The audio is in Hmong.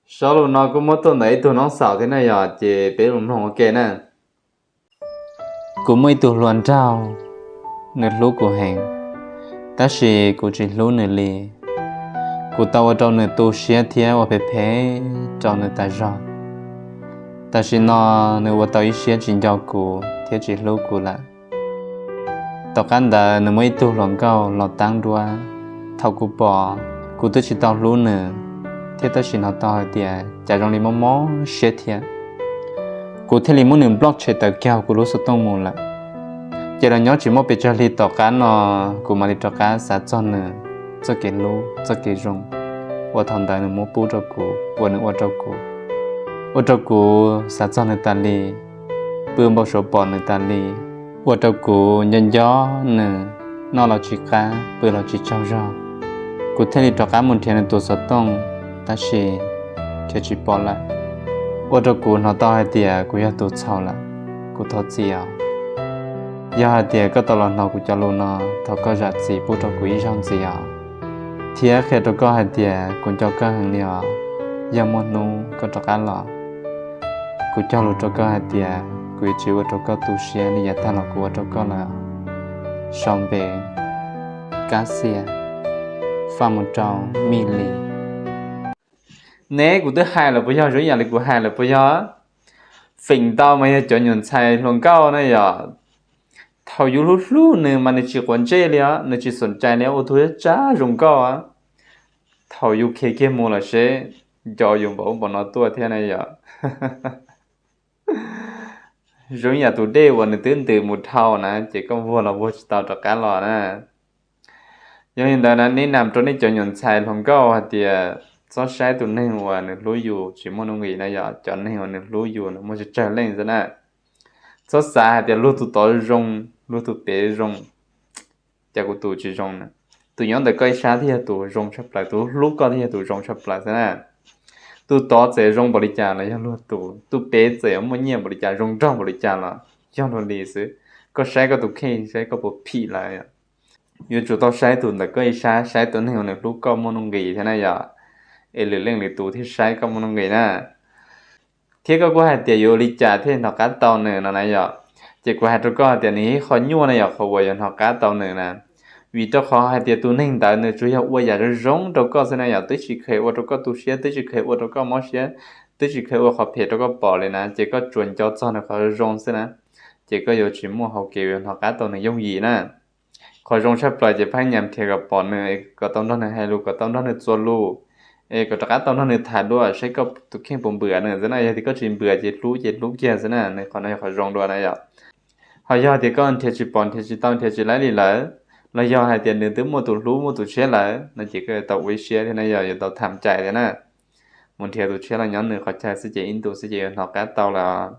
Zaj lus no kuj muab tuaj ntawm ib tug noob xaum thiab na yom, ces peb los mloog ua ke na. Kuv muaj ib tug hluas nraug, nws hlub kuv heev, tab sis kuv tsis hlub nws li. Kuv tau ua rau nws tu siab thiab ua phem phem rau nws tas zog. Tam sim no nws ua tau ib siab tsis nco kuv thiab tsis hlub kuv lawm. Tom qab ntawd nws muaj ib tug hluas nkauj los tab duab. Thaum kuv pom, kuv twb tsis tau hlub nws, thiab tab sis hnov tau hais tias cas zoo li mob mob siab thiab. Kuv thiaj li muab nws block tshem tawm kiag kuv lub xov tooj mus lawm. Ces los nyob tsis muaj pes tsawg hli tom qab no, kuv mam li rov qab xav txog nws txoj kev hlub txoj kev zoo uas thaum ntawd nws muab pub rau kuv, uas nws ua rau kuv, ua rau kuv xav txog nws tas li, pw npau suav pom nws tas li, ua rau kuv nco nco nws, noj los tsis qab, pw los tsis tsaug zog. Kuv thiaj li rov qab mus nrhiav nws tus xov tooj, tab sis nrhiav tsis pom lawm. Ua rau kuv hnov tau hais tias kuv yog tus txhaum lawm, kuv thov txim os. Yog hais tias koj tau los hnov kuv cov lus no, thov koj zam txim pub rau kuv ib zaug ntxiv os, thiab qhia rau koj hais tias kuv nco koj heev li os. Yog muaj hnub koj rov qab los, kuv cog lus rau koj hais tias kuv yuav tsis ua rau koj tu siab li yav tag los kuv ua rau koj lawm. Sau npe, Kab Xias, faj mus rau Mij Lis. Ne, kuv twb hais lawm puas yog? Zoo ib yam li kuv hais lawm puas yog? Feem ntau mas yog cov nyuam ntxhais hluas nkauj na yom, thaum yus hlub hlub nws mas nws tsis quav ntsej li os, nws tsis xom cai li, ua tus tsav zoo nkauj. Thaum yus khiav kiag mus lawm seb nco yus npaum ub npaum no tuaj thiab na yom. Zoo ib yam tus dej uas nws twb ntws mus dhau na, ces koj vuag los vuag tsis tau rov qab los na. Yog li ntawd na, nej nam rau nej cov nyuam ntxhais hluas nkauj hais tias txhob saib tus neeg uas nws hlub yus tsis muaj nuj nqis na yom, cov neeg uas nws hlub yus nws muaj tsawg tsawg leej xwb na. Txhob xav hais tias luag tus tod zoo, luag tus pem zoo, cas kuv tus tsis zoo na. Tus nyob ntawm koj ib sab thiaj yog tus zoo tshaj plaws, tus hlub koj thiaj yog tus zoo tshaj plaws xwb na. Tus tod txawm zoo npaum li cas los yog luag tus, tus pem txawm yuav muaj nyiaj npaum li cas, zoo nraug npaum li cas los yog luag li xwb. Koj saib koj tus kheej saib koj puas phim lawm. Yuav tsum tau saib tus ntawm koj ib sab, saib tus neeg uas nws hlub koj muaj nuj nqis thiab na yom, es lwm leej lwm tus thiaj saib koj muaj nuj nqis na. Thiab koj kuj hais tias yuav ua li cas thiaj hnov qab tau nws no na yom. Ces kuv hais rau koj hais tias nws yog ib qho nyuaj na yom, qhov uas yuav hnov qab tau nws na. Vim rau qhov hais tias tus neeg ntawd nws tsuas yog ua yam zoo zoo rau koj xwb na yom, twb tsis kheev ua rau koj tu siab, twb tsis kheev ua rau koj mob siab, twb tsis kheev ua qhov phem rau koj pom li na, ces koj tsuas nco txog nws qhov zoo zoo xwb na, ces koj yuav tsis muaj hauv kev yuav hnov qab tau nws yooj yim na. Qhov zoo tshaj plaws ces pheej nyam nrhiav kom pom nws, kom tau nrog nws hais lus, kom tau nrog nws txuas lus, es kom rov qab tau nrog nws tham dua seb koj tus kheej puas npwam nws xwb na. Yog tias koj tsis npwam ces hlub ces hlub kiag xwb na, nws qhov no yog qhov zoo dua na yom. Ho yog tias koj nrhiav tsis pom, nrhiav tsis tau, nrhiav tsis laib li lawm, los yog hais tias nws twb muaj tus hlub muaj tus tshiab lawm no ces koj yuav tau ua ib siab thiab na yom, yuav tau tham cai thiab na. Mus nrhiav tus tshiab los nyob nws qhov chaw xwb ces ib ntus xwb ces yuav hnov qab tau lawm.